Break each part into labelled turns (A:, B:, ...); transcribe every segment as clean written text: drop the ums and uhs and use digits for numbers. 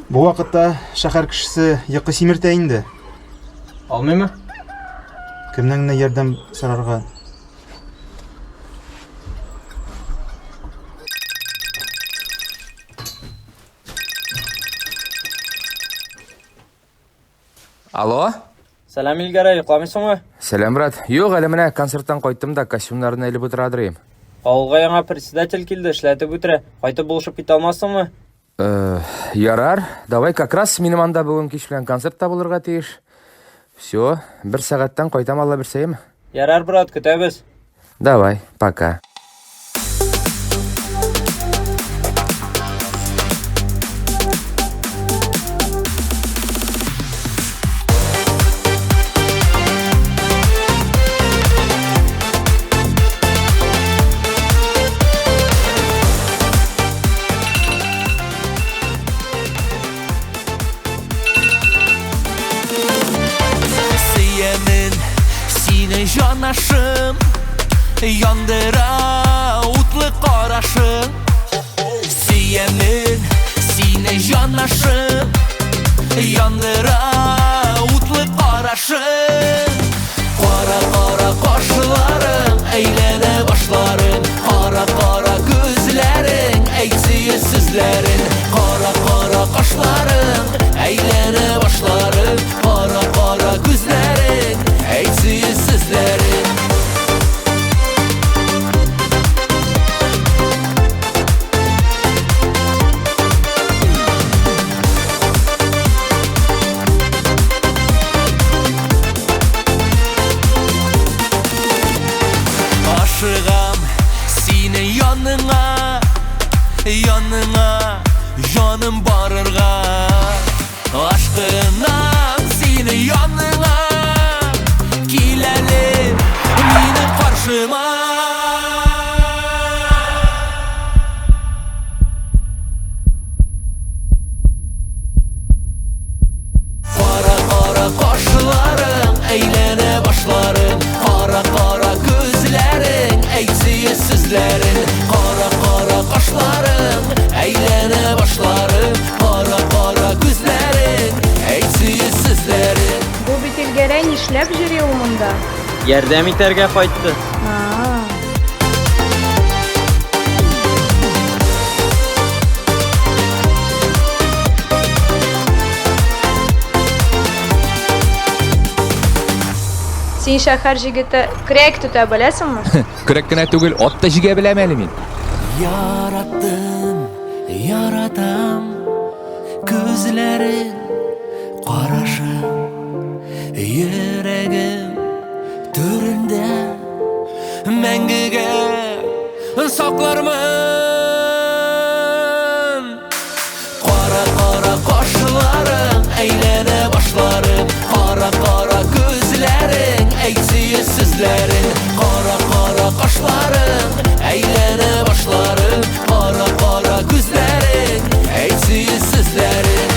A: Бу вакытта шәһәр кешесе йокы симертә инде.
B: Алмыймы?
A: Кемнән генә ярдәм сорарга?
C: Алло?
B: Сәлам, Илгәрәй, йокламыйсыңмы?
C: Сәлам, брат. Юк, әле менә концерттан кайттым да костюмнарны элеп утыра дырыйм.
B: Авылга яңа председатель килде, эшләтеп үтерә. Кайтып булышып китә алмассыңмы?
C: Э, ярар, давай как раз минем анда бүген кич белән концерт та булырга тиеш. Все, бер сәгатьтән кайтам, Алла бирсә, яме?
B: Ярар, брат, көтәбез.
C: Давай, пока.
D: Сөямен сине җанашым, Яндыра утлы карашың. Сөямен сине җанашым, Яндыра утлы карашың. Кара-кара кашларың, әйләнә башларым. Кара-кара күзләрең, әйт сөю сүзләрен. Кара-кара кашларың, әйләнә башларым. Кара-кара күзләрең, әйт сөю сүзләрен. Ашыгам сине яныңа, яныңа, җаным барырга. Ашкынам сине яныңа, кил әле минем каршыма. Кара-кара кашларың, әйләнә башларым. Кара-кара күзләрең, әйт сөю сүзләрен. Кара-кара кашларың, әйләнә башларым. Кара-кара күзләрең, әйт сөю сүзләрен.
E: Бу бит Илгәрәй, нишләп йөри ул монда?
B: Ярдәм итәргә кайтты.
E: А. Син шәһәр җегете, көрәк тота беләсеңме?
C: Көрәк кенә түгел, ат та җигә беләм әле мин.
D: Яраттым, яратам, күзләрең, карашың, йөрәгем түрендә мәңгегә саклармын. Кара-кара кашларың, әйләнә башларым. Кара-кара күзләрең, әйт сөю сүзләрен. Кара-кара кашларың, әйләнә башларым. Кара-кара күзләрең, әйт сөю сүзләрен.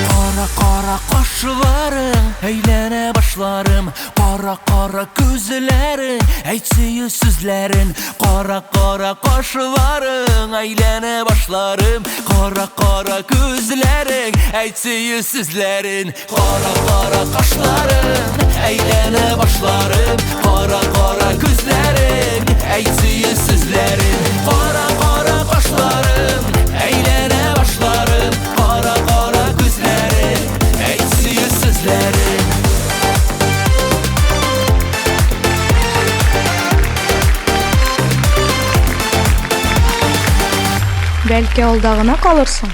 D: Кара-кара кашларың, әйләнә башларым. Кара-кара күзләрең, әйт сөю сүзләрен. Кара-кара кашларың, әйләнә башларым. Кара-кара күзләрең, әйт сөю сүзләрен. Кара-кара кашларың, әйләнә башларым. Кара-кара күзләрең, әйт сөю сүзләрен. Кара-кара кашларың, әйләнә башларым. Кара-кара күзләрең, әйт сөю сүзләрен.
E: Бәлки алда гына калырсың?